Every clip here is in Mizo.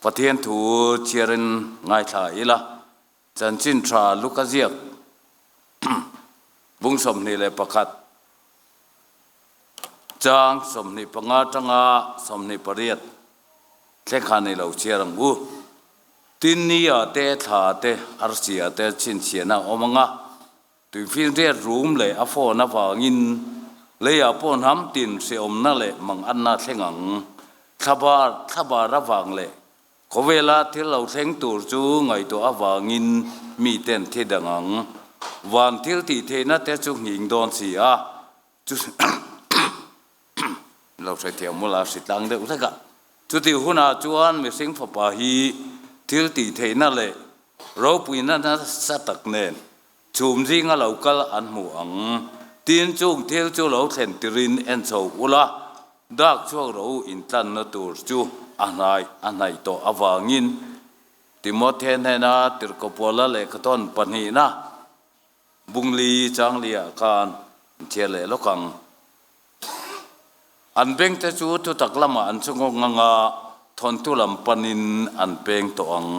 Pathian thu chhiarin ngaithla ila, chanchin tha Luka ziak bung 21 chang 25 atanga 28 thleng khan i lo chhiar ang u. Tin nia te thla te arsia te chhinchhiahna a awm ang a, Tuifinriat rum leh a phone avangin leiah pawh hnam tin hrehawmna leh manganna thleng ang. Thlabar thlabar avang leh khawvela thil lo thleng tur chu ngaihtuah avangin miten thi dang ang. Van thil tih theihna te chu nghing dawn si a, chu lo hrethiam mawla hri tlang deuh hlek a. Chutih hunah chuan mihring fapa hi thil tih theihna leh ropuina nasa tak nen Chhum zinga lo kal an hmu ang. Tin, chung thil chu lo thlen tirin en chho ula, dak chhuak rawh u intlanna tur chu a hnai a hnaih tawh avangin Timothe hnena Tirhkopuala lehkhathawn pahnihna Bungli Changlia khan an chhiar leh lawk ang. An bengte chu thutak lamah an chhungawk ngang a, thawnthu lam panin an peng tawh ang.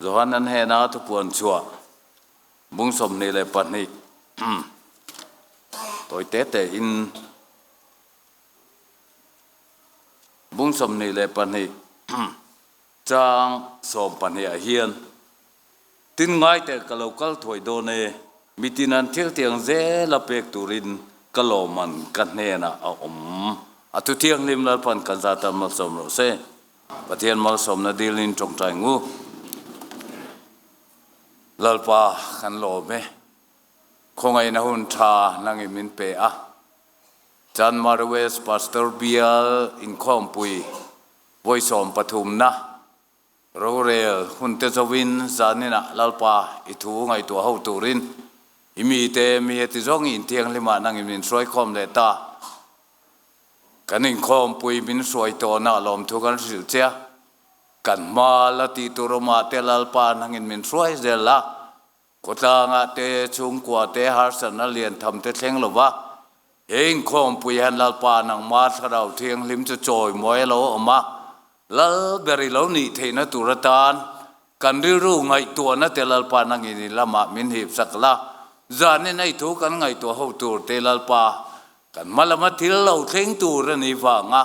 Johanan hnena thupuan chhuah bung 22 tawi te te in bung 22 chang 12 ah hian tin ngai teh ka lo kal thuai dawn e, mitin an thil tiang zel a pek turin ka lawmman ka hnenah a awm. A thu thianghlim Lalpan kan zatan malsawm rawh se. Pathian malsawmna dilin tawngtai ngu. Lalpa kan lawm e. Khawngaihna hun tha nangin min pe a. Chanmari West Pastor Bial inkhawmpui vawi sawmpathumna rorel hunte zovin zaninah Lalpa i thu ngaihtuah ho turin i mite mi heti zawng i inthianghlimah nangin min hruaikhawm leh ta. Kan inkhawmpui min hruai tawhna lawmthu kan hrilh che a, kan hma la tih tur awmah te Lalpa nangin min hruai zel a, khawtlangah te, chhungkua te, harsatna lian tham te thleng lo va, he inkhawmpui hian Lalpa nangma Thlarau Thianghlim chu chawimawi a lo awm a, Lal ber i lo nih theihna tur atan kan rilru ngaihtuahna te Lalpa nangin i lamah min hip sak la, zanin ei thu kan ngaihtuah ho tur te Lalpa kan hma lama thil lo thleng tur a nih vanga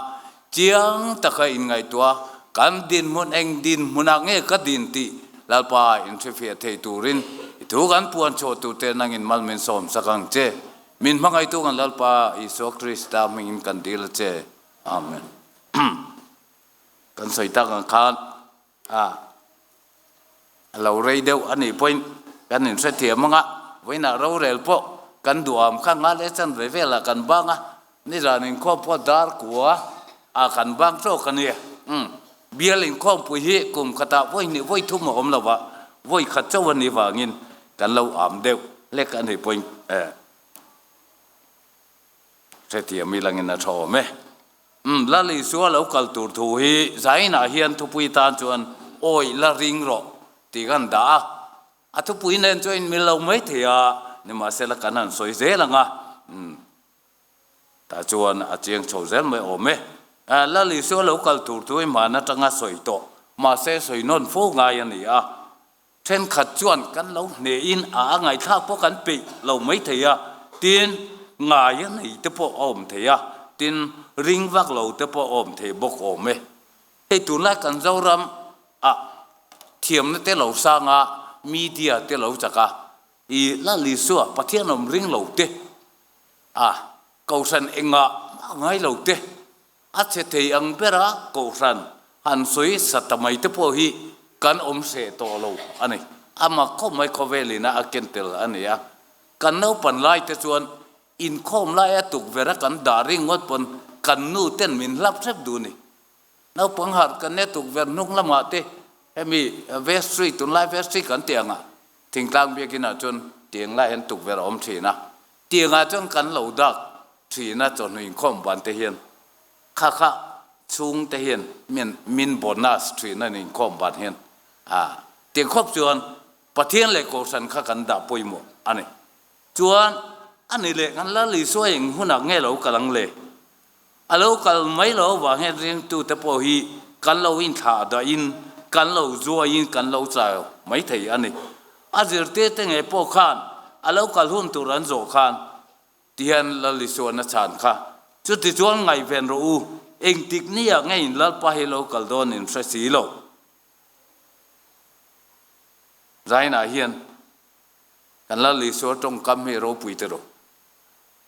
chiang taka inngaihtuah kan dinhmun eng dinhmunah nge ka din tih Lalpa inhrefiah thei turin i thu kan puan chhuah tur te nangin mal min sawm sak ang che. Min hmangaihtu kan Lalpa Isua Krista hmingin kan dil a che. Amen. Kan sawi tak ang khan a lo rei deuh a nih pawhin kan inhrethiam ang a, vawiinah rorel pawh kan duham kha nga leh chan ve velah kan bang a, nizan inkhawm pawh dar kua a kan bang tawk a nia. Umm, bial inkhawmpui hi kum khatah vawi hnih vawi thum a awm lo va, vawi khat chauh a nih vangin kan lo am deuh hlek a nih pawhin eh hrethiam ilangin a tha awm e. Umm, Lal Isua lo kal tur thu hi Zainah hian thupui tan chuan awih la ring rawh tih kan dah a, a thupui nen chuan inmil lo mai thei a, nimahsela kan han sawi zel ang a, umm, tah chuan a chiang chho zel mai awm e. Lal Isua lo kal tur thu hi hman atanga sawi tawh, mahse sawi nawn fo ngai a ni a, Thenkhat chuan kan lo hnehin a a ngaihthlak pawh kan peih lo mai thei a, tin ngai a nei te pawh a awm thei a, tin ring vak lo te pawh a awm thei bawk awm e. Hei tunlai kan Zoram ah thiamna te lo sang a, media te lo chak a, i Lal Isua Pathian awm ring lo te, a Kohhran engah mah ngai lo te, A che thei ang bera Kohhran han sawi sa ta mai te pawh hi kan awm hreh tawh lo a ni. A mak khawp mai khawvelin a ken tel a ni a. Kan naupan lai te chuan inkhawm lai a tukverh a kan dah ringawt pawn kan nu ten min hlap hrep duh ni. Naupang harh kan nia tukverh hnung lamah te hemi vestry tunlai vestry kan tih angah thingtlang biakinah chuan tiang lai hian tukverh a awm thin a. Tiangah chuan kan lo dak thin a chawhnu inkhawm ban te hian kha kha chhung te hian min min bonus thin a ni inkhawm ban hian a tiang khawp chuan Pathian leh Kohhran kha kan dah pawimawh a ni. Chuan a ni leh kan Lal Isua eng hunah nge lo kal ang le? A lo kal mai lo avang hian ringtute pawh hi kan lo inthlah dahin kan lo zuaiin kan lo chau mai thei a ni. A zirtirte ngei pawh khan a lo kal hun tur an zawh khan tihian Lal Isuan a chhan kha. Chutichuan ngaihven rawh u, engtik niah ngeiin Lalpa hi lo kal dawn in hre si lo. Zainah hian kan Lal Isua tawngkam hi ropui te rawh.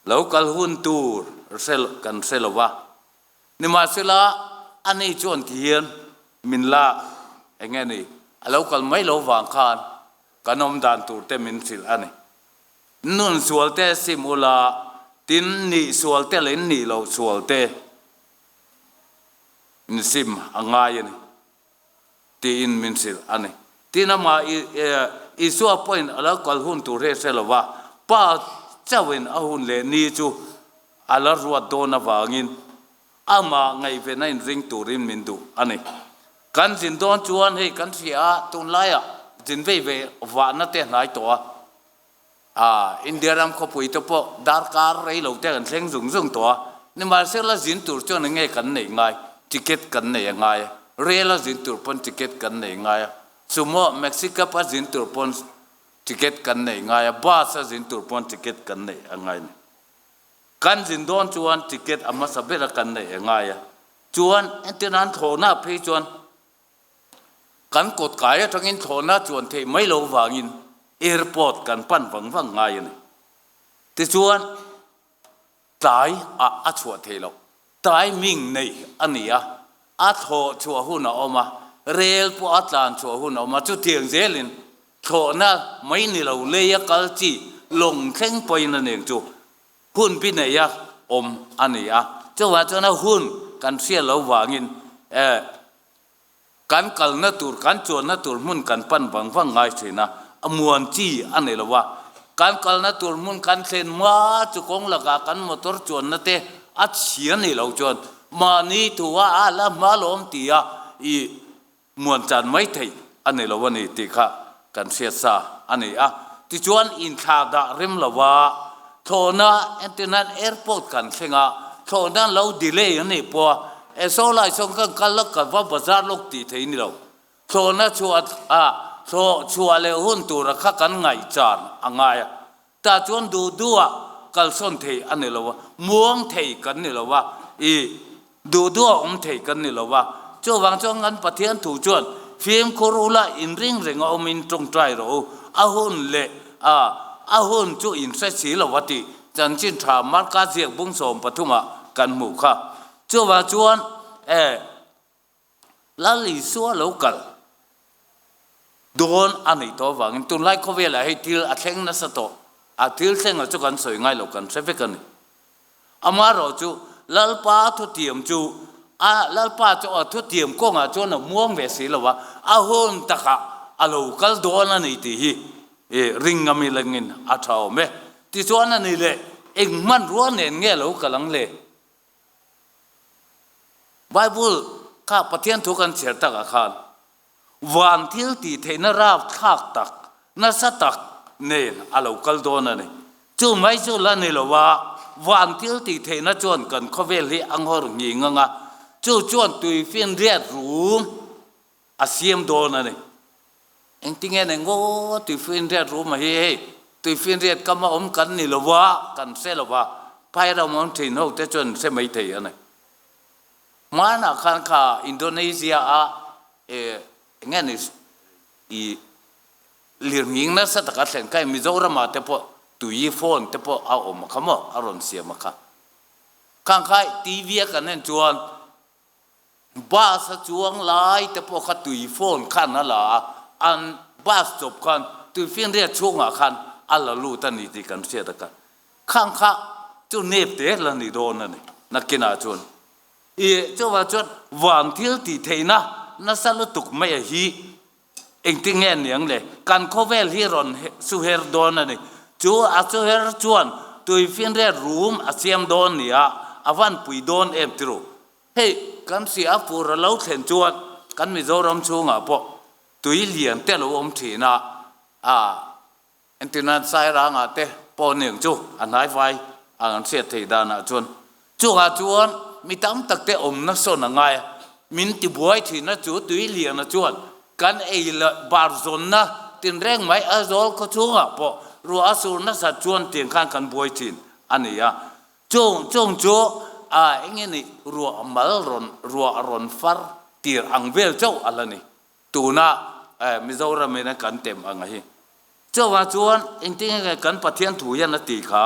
Lo kal hun tur hre kan hre lo va, nimahsela ani chuan ti hian min la eng nge ni, a lo kal mai lo vang khan kan awm dan tur te min hrilh a ni. Nun sual te sim ula, tin nih sual te leh nih loh sual te in sim a ngai a ni. Tiin min hrilh a ni. Tin amah Isua pawhin a lo kal hun tur hi a hre lo va, Pa chauhin a hun leh ni chu a la ruat dawn avangin amah ngaihven a inring turin min duh a ni. Kan zin dawn chuan hei kan hria a, tunlaiah zin vei ve vahna te a hnai tawh a, a India ram khawpui te pawh darkar rei lo te kan thleng zung zung tawh a, nimahsela zin tur chuan eng nge kan neih ngai? Ticket kan nei a ngai a, rail a zin tur pawn ticket kan nei ngai a, sumo, maxi cab a zin tur pawn ticket kan nei ngai a, bus a zin tur pawn ticket kan neih a ngai a ni. Kan zin dawn chuan ticket a hmasa ber a kan neih a ngai a, chuan entirnan thlawhna phei chuan Kan kawt kai atangin thlawhna chuan theih mai lo vangin airport kan pan vang vang ngai a ni. Tichuan, tlai ah a chhuah theih loh. Timing nei a ni a, a thlawh chhuah hun a awm a, rel pawh a tlan chhuah hun a awm a, chutiang zelin thlawhna mai ni lo lei a kal chi lawng thleng pawhin a neng chu Hun bi neia awm a ni a, chuvang chuan a hun kan hria lo vangin kan kalna tur, kan chuanna tur hmun kan pan vang vang ngai thin a, a muan chi a ni lo a. Kan kalna tur hmun kan thlen hma chu kawng lakah kan motor chuanna te a chhia ni lo chuan mahni thua a la hma lawm tia i Muan chan mai theih a ni lo a ni tih kha kan hriat sa a ni a. Tichuan inthla dah rem lo a, thlawhna entirnan airport kan thleng a, thlawhna lo delay a nih pawh a, e saw lai sawn kan kal lawk kan va bazar lawk tih theih a ni lo. Thlawhna chhuah a, thlawh chhuah leh hun tura kha kan ngaih chan a ngai a. Tah chuan duh duh a kalsawn thei a ni lo a, muang thei kan ni lo a, i duh duh a awm thei kan ni lo a. Chuvang chuan kan Pathian thu chuan fimkhur ula inring reng a awmin tawngtai rawh u, a hun leh a a hun chu in hre si lo a tih chanchin tha Marka ziak bung 13 ah kan hmuh kha. Chuvang chuan e. Lal Isua lo kal dawn a nih tawh avangin tunlai khawvelah hei thil a thleng nasa tawh, a thil thlenga chu kan sawi ngai lo, kan hre vek a ni. Amaherawh chu Lalpa thutiam chu a Lalpa chu a thutiam kawngah chuan a muang ve si lo a, a hun takah a lo kal dawn a ni tih hi ring ngam ilangin a tha awm e. Tichuan a ni leh eng hmanrua nen nge lo kal ang le? Bible kha Pathian thu kan chhiar takah khan van thil tih theihna rap thlak tak, nasa tak nen a lo kal dawn a ni. Chu mai chu la ni lo a, van thil tih theihna chuan kan khawvel hi a nghawr nghing ang a, chu chuan tuifinriat rum a siam dawn a ni. Engtinge nei ngaw tuifinriat rum a hi hei tuifinriat kam a awm kan ni lo va, kan hre lo va, phai ram awm thin ho te chuan hre mai thei a ni. Hmanah khan kha Indonesia a enge ni i lirnghing nasa taka thlen kha Mizoram ah te pawh tui phone te pawh a awm a kha maw a rawn siam a kha. Khang kha TV a kan en chuan Bus a chuang lai te pawh kha tui phone khan a la a, an bus chawp khan tui finriat chhungah khan a la lut a ni tih kan hriat a ka. Khang kha chu nep te la ni dawn a ni nakinah chuan. I chuvang chuan vang thil tih theihna nasa lutuk mai a hi engtin nge niang le? Kan khawvel hi rawn suher dawn a ni. Chu a suher chuan tui finriat rum a siam dawn nia a van pui dawn em ti ru. Hei kan hria a fur a lo thlen chuan kan Mizoram chhungah pawh tui lian te a lo awm thin a, a entirnan Sairangah te pawh aniang chu a hnaivai ang an hriat theih danah chuan chungah chuan mi tam tak te awmna sawn a ngai a. Min tibuai thina chu tui liana chuan kan ei leh bar zawnna tinreng mai Aizawl khaw chhungah pawh ruah a sur nasat chuan tiang khan kan buai thin a ni a. Chung chung chu a eng nge ni ruah mal rawn ruah rawn far tir ang vel chauh a la ni. Tuna Mizoram in a kan tem ang a hi. Chuvang chuan engtin nge kan Pathian thu hian a ti kha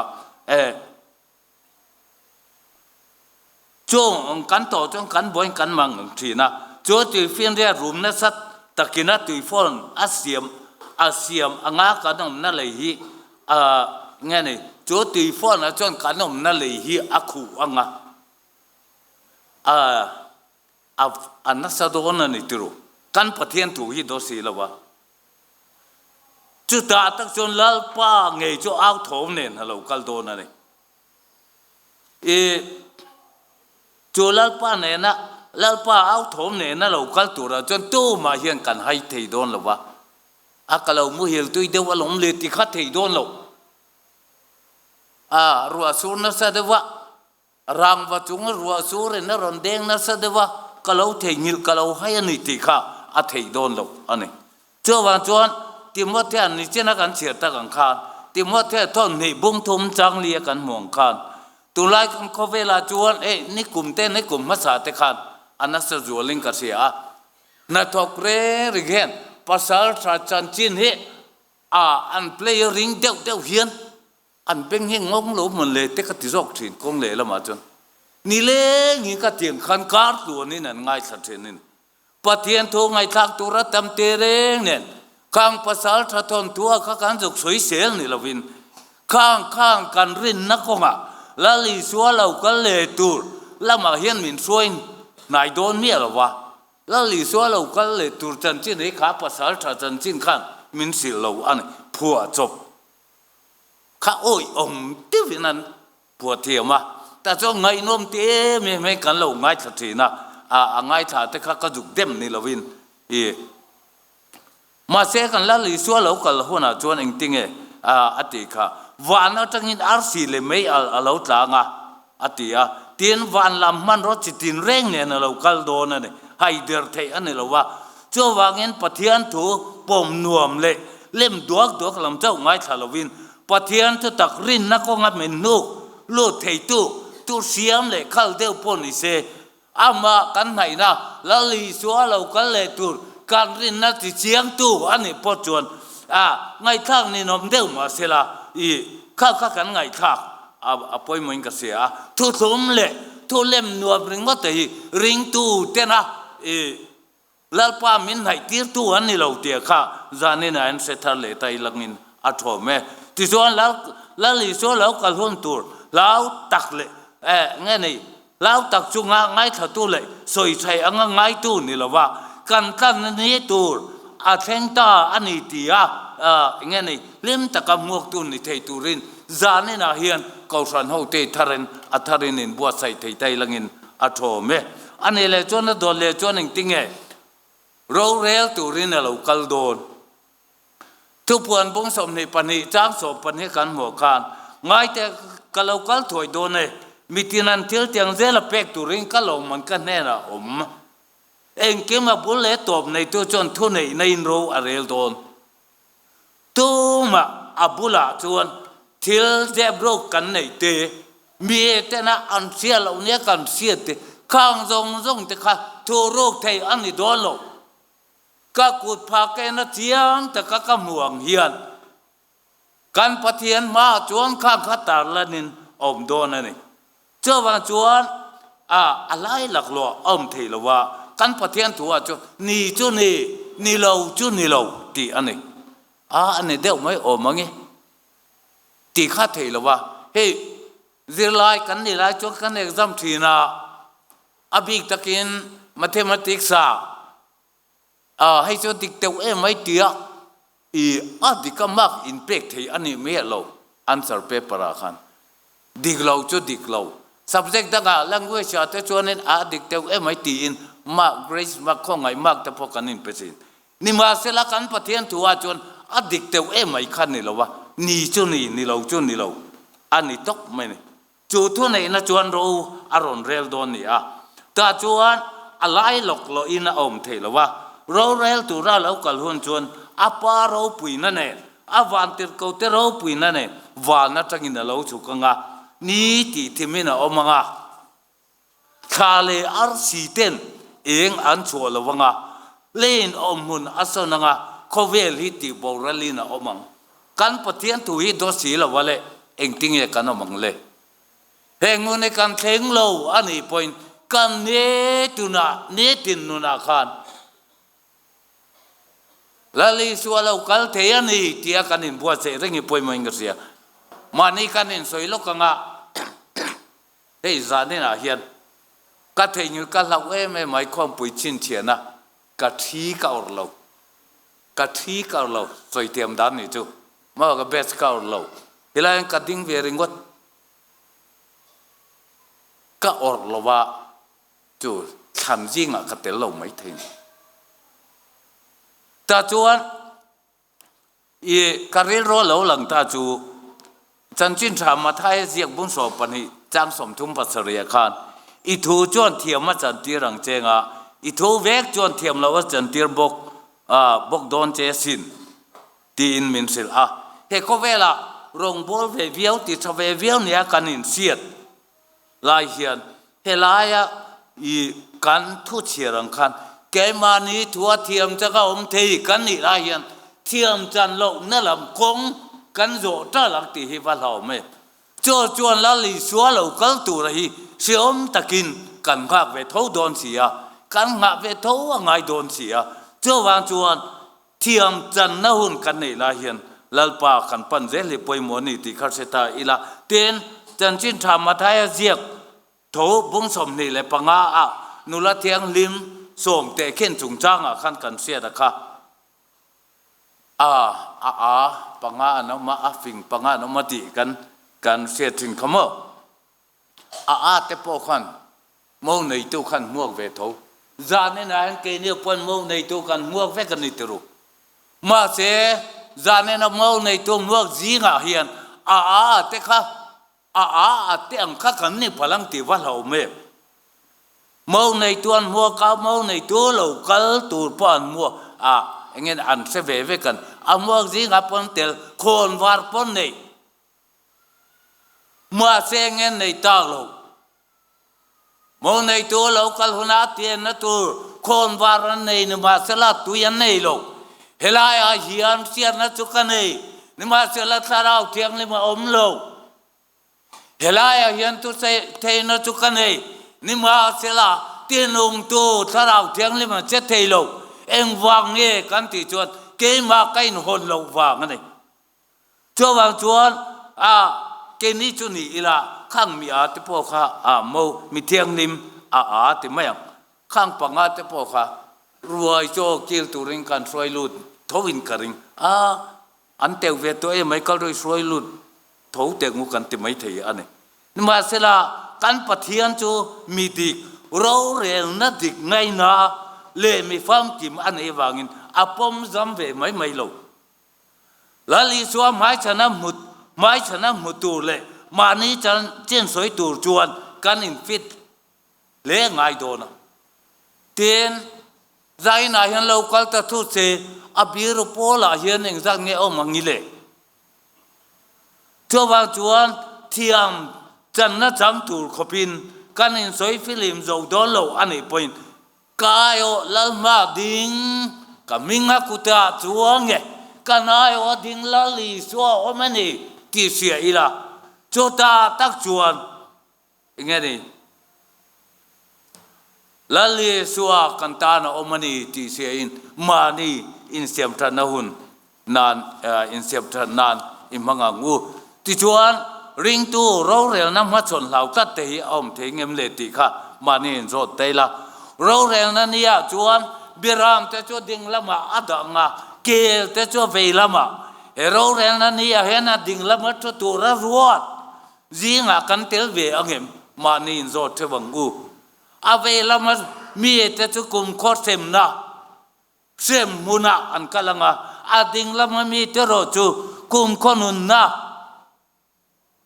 Chung kan tawh chuan kan buain kan mang ang thin a, chu tuifinriat rum nasa takina tuifawn a siam a siam anga kan awmna lei hi a nge ni, chu tuifawnah chuan kan awmna lei hi a khuh anga a a nasa dawn a ni tiro, kan Pathian thu hi daw si lo a. Chutah tak chuan Lalpa ngei chu au thawm nen a lo kal dawn a ni. I chu Lalpa nena Lalpa au thawm nena lo kal turah chuan tumah hian kan hai thei dawn lo va, a ka lo muhil tui deuh alawm le ti kha thei dawn lo. A ruah sur nasa deuh a. Rangva chunga ruah sur in a rawn deng nasa deuh a, ka lo theihnghilh ka lo hai a ni tih kha a theih dawn loh a ni. Chuvang chuan Timothea nichina kan chhiar tak ang khan, Timothea thawn hnih bung thum chang li a kan hmuh ang khan, tunlai kan khawvelah chuan hei nikum te nikum hmasa te khan a nasa zualin ka hria a, hnathawk reng reng hian pasal tha chanchin hi a an play ring deuh deuh hian An beng hi ngawng lo hmun leh te ka ti zawk thin kawng leh lamah chuan nilengin ka tiang khan kar tluanin an ngaithla thin a ni. Pathian thu ngaihthlak tura tam te reng nen khang pasal tha thawn thua kha kan zuk sawi sel ni lovin khang khang kan rinna kawngah Lal Isua lo kal leh tur lamah hian min hruai hnai dawn miah lo va, Lal Isua lo kal leh tur chanchin hi kha pasal tha chanchin khan min hrilh lo a ni, phuah chawp. Kha awih awm deuhin an phuah thiam a, tah chuan ngaihnawm ti em em hi kan lo ngaithla thin a, a ngaithla te kha ka zuk dem ni lovin i mahse kan Lal Isua lo kal hunah chuan engtinge a tih kha van atangin arsi leh mei a lo tlang a a ti a, tin van lam hmanraw chi tin reng nen a lo kal dawn a ni, haider theih a ni lo va, chuvangin Pathian thu pawm nuam leh lem duak duak lam chauh ngaithla lovin Pathian thu tak rinna kawnga min hnuk lut theitu tu hriam leh khal deuh pawh ni se, amah kan hnaihna Lal Isua lo kal leh tur kan rinna ti chiangtu a nih pawh chuan a ngaihthlak ninawm deuh mahsela i kha kha kan ngaihthlak a pawimawhin ka hria a, thuthlum leh thu lem nuam ringawt te hi ringtu tena i Lalpa min hnaih tirtu an ni lo tih kha zanin ah an hre thar leh ta ilangin a thawm e. Tichuan Lal Lal Isua lo kal hun tur hlau tak leh eh nge ni hlau tak chunga ngaithlatu leh sawi thei anga ngaitu ni lova kan tlan ni tur a thleng ta a ni tia nge ni hlim taka hmuaktu ni thei turin zanin ah hian Kohhran hote tharin a tharin in buatsaih thei ta ilangin a thawm e. A nih leh chuan a dawt leh chuan engtinge rorel turin a lo kal dawn? Thupuan bung 22 chang 12 kan hmuh khan, Ngaite ka lo kal thuai dawn e, mitin an thil tiang zela pek turin ka lawmman ka hnenah awm. Engkim a bul leh tawp neitu chuan thuneihna in ro a rel dawn. Tumah a bulah chuan thil zep ro kan neih te, mi tena an hria loh nia kan hriat te, khang zawng zawng te kha thu ruk thei a ni dawn lo. Ka kut phah kena chiang taka ka hmu ang hian kan Pathian hmaah chuan khang kha tarlanin awm dawn a ni. Chuvang chuan a a lai laklawh a awm thei lo a, kan Pathian thuah chuan ni chu ni, ni lo chu ni lo tih a ni. A a ni deuh mai awm ang e tih kha thei lo a. Hei zirlai kan nih lai chuan kan exam thin a, a bik takin mathematics ah a hei chu dik deuh em mai tia i a dik a mark in pek thei a nih miah lo answer paper ah khan dik lo chu dik lo subject dangah language ah te chuanin a dik deuh em mai tiin mark grace mark khawngaih mark te pawh kan in pe thin nimahsela kan Pathian thu ah chuan a dik deuh em mai kha ni lo a ni chu ni ni lo chu ni lo a ni tawk mai ni. Chu thuneihna chuan ro a rawn rel dawn ni a. Tah chuan a lai lawk lawhin a awm thei lo a, rorel tura lo kal hun chuan a pa ropuina nen, a vantirhkote ropuina nen van atangin a lo chhuk ang a, ni tih thimin a awm ang a. Thla leh arsi ten eng an chhuah lo ang a, lane awm hmun a sawn ang a, khawvel hi tih boralin a awm ang. Kan Pathian thu hi dawt si lo a le, engtinge kan awm ang le? Heng hun hi kan thleng lo a nih pawhin kan ne tunah, nitin nunah khan Lal Isua lo kal thei a ni tia kan inbuatsaih reng hi pawimawhin ka hria. Mahni kan insawi lawk ang a, hei zaninah hian ka theihnghilh ka hlauh em em mai khawmpui chhinchhiahna ka thi ka awrh lo, ka thi ka awrh lo, sawi thiam dan nih chu maw ka best ka awrh lo, helai hian ka ding ve ringawt ka awrh lo a. Chu thlan zingah ka tel lo mai thei ni. Tah chuan i ka rilru a lo lang ta chu Chanchin Tha Mathaia ziak bung 12 chang 37 ah khan i thu chuan thiam a chantir ang che nga, i thu vek chuan thiam lo a chantir bawk bawk dawn che sin tiin min hrilh a. He khawvelah rawngbâwl ve viau ti tha ve viau nia kan inhriat lai hian helaia i kan thu chhiar ang khan keimahni thua thiam chaka awm thei kan nih lai hian thiam chan lohna lam kawng kan zawh tal ang tih hi va hlauhawm em. Chaw chuan Lal Isua lo kal tura hi hreawm takin kan nghak ve tho dawn si a, kan nghah ve tho a ngai dawn si a, chuvang chuan Thiam channa hun kan neih lai hian Lalpa kan pan zel hi pawimawh a ni tih kha hre ta ila. Tin, Chanchin Tha Mathaia ziak tho bung 25 ah nula thianghlim sawm teh khin chungchangah khan kan hriat a kha. A, a a, panga an awm a, a fing panga an awm a tih kan kan hriat thin kha maw? A a te pawh khan mo neitu khan hmuak ve tho. Zan inah hian keini pawn mo neitu kan hmuak vek a ni ti ru. Mahse, zan ina mo neitu hmuak zingah hian a a te kha a a a te ang kha kan ni phal ang tih va hlauhawm em. Mo neitu an hmuak a, mo neitu lo kal tur pawh an hmuak a, engin an hre ve vek an. A hmuak zingah pawn tel khawn var pawn nei. Mahse nge nei tak lo. Mo neitu a lo kal hunah tianna tur khawn var an nei nimahsela tui an nei lo. Helaiah hian hriatna chu ka nei, nimahsela thlarau thianghlim a awm lo. Helaiah hian thu theihna chu ka nei, nimahsela tinungtu thlarau thianghlim a che thei lo. Engvang nge kan tih chuan keimah ka inhawn loh vang a ni. Chuvang chuan a keini chu ni ila khang mi a te pawh kha a mo mi thianghlim a a ti mai ang. Khang panga te pawh kha ruai chaw kil turin kan hruai lut tho in ka ring a, an teuh ve tawh em mai kal rawih hruai lut tho teh ngu kan ti mai thei a ni. Nimahsela kan Pathian chu mi dik, rorelna dik ngaina leh mi famkim a nih avangin a pawm zam ve mai mai lo. Lal Isua hmaichhana hmu hmaichhana hmu tur leh mahni chan chen sawi tur chuan kan infit hle ngai dawn a. Tin, zainah hian lo kal ta thu che, a biru pawlah hian engzat nge awm ang i le? Chuvang chuan thiam channa chang tur khawpin kan insawi filim zo dawn lo a nih pawhin Ka aiawh Lalhma ding, ka hming a kutah chuang e, kan aiawh a ding Lal Isua awm a ni tih hria ila, chutah tak chuan enge ni? Lal Isua kan tan a awm a ni tih hria in mahni insiamthatna hun nan insiamthat nan i hmang ang u. Tichuan, ringtu rorelna hmachhawn hlau tlat te hi a awm thei ngem le tih kha mahni inzawt ta ila. Rorelna nia chuan Biram te chu ding lamah a dah ang a, kel te chu vei lamah. He rorelna nia hian a ding lama thu tura ruat zingah kan tel ve ang em? Mahni inzawt theuh ang u. A vei lama mi te chu kumkhaw hremna Hrem hmunah an kal ang a, a ding lama mite erawh chu kumkhaw nunna,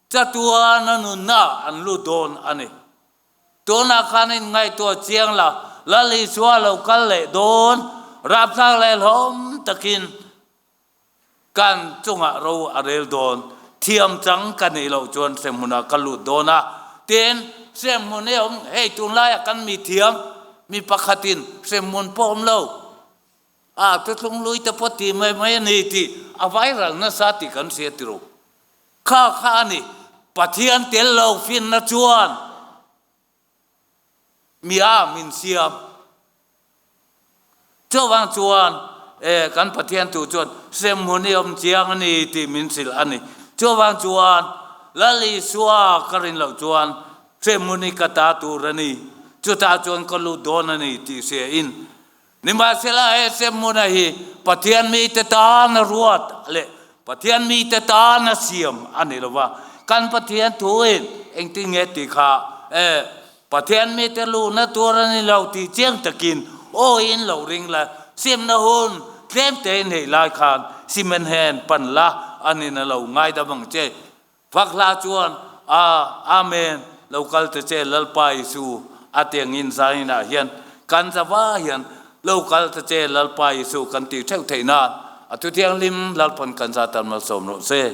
chatuana nunna an lut dawn a ni. Tunah khan in ngaihtuah chiang la, Lal Isua lo kal leh dawn rapthlak leh hlawm takin kan chungah ro a rel dawn. Thiam chang ka neih loh chuan hremhmunah ka lut dawn a. Tin, hremhmun hi a awm, hei tunlaiah kan mi thiam mi pakhatin hremhmun pawh awm lo. A thuthlung lui te pawh ti mai mai a ni tih a viral nasa tih kan hria ti ru. Kha kha a ni, Pathian tel lo finna chuan mi a min siam. Chuvang chuan e kan Pathian thu chuan hremhmun i awm chiang a ni tih min hrilh a ni. Chuvang chuan Lal Isua ka rin loh chuan hremhmun i ka ta tur a ni, chutah chuan ka lut dawn a ni tih hria in Nimahsela he hremhmuna hi Pathian mite tana ruat leh Pathian mite tana siam a ni lo va, kan Pathian thuin engtin nge tih kha e Pathian mite luhna tur a ni lo tih chiang takin awiin lo ring la, siamna hun tlem te in hei lai khan cement hen pan la a nin a lo ngaidam ang che. Fak hla chuan a Amen lo kal ta che Lalpa Isu a tiangin zainah hian kan zava hian lo kal ta che Lalpa Isu kan tih theuh theih nan a thuthianghlim Lalpan kan za tan malsawm rawh se.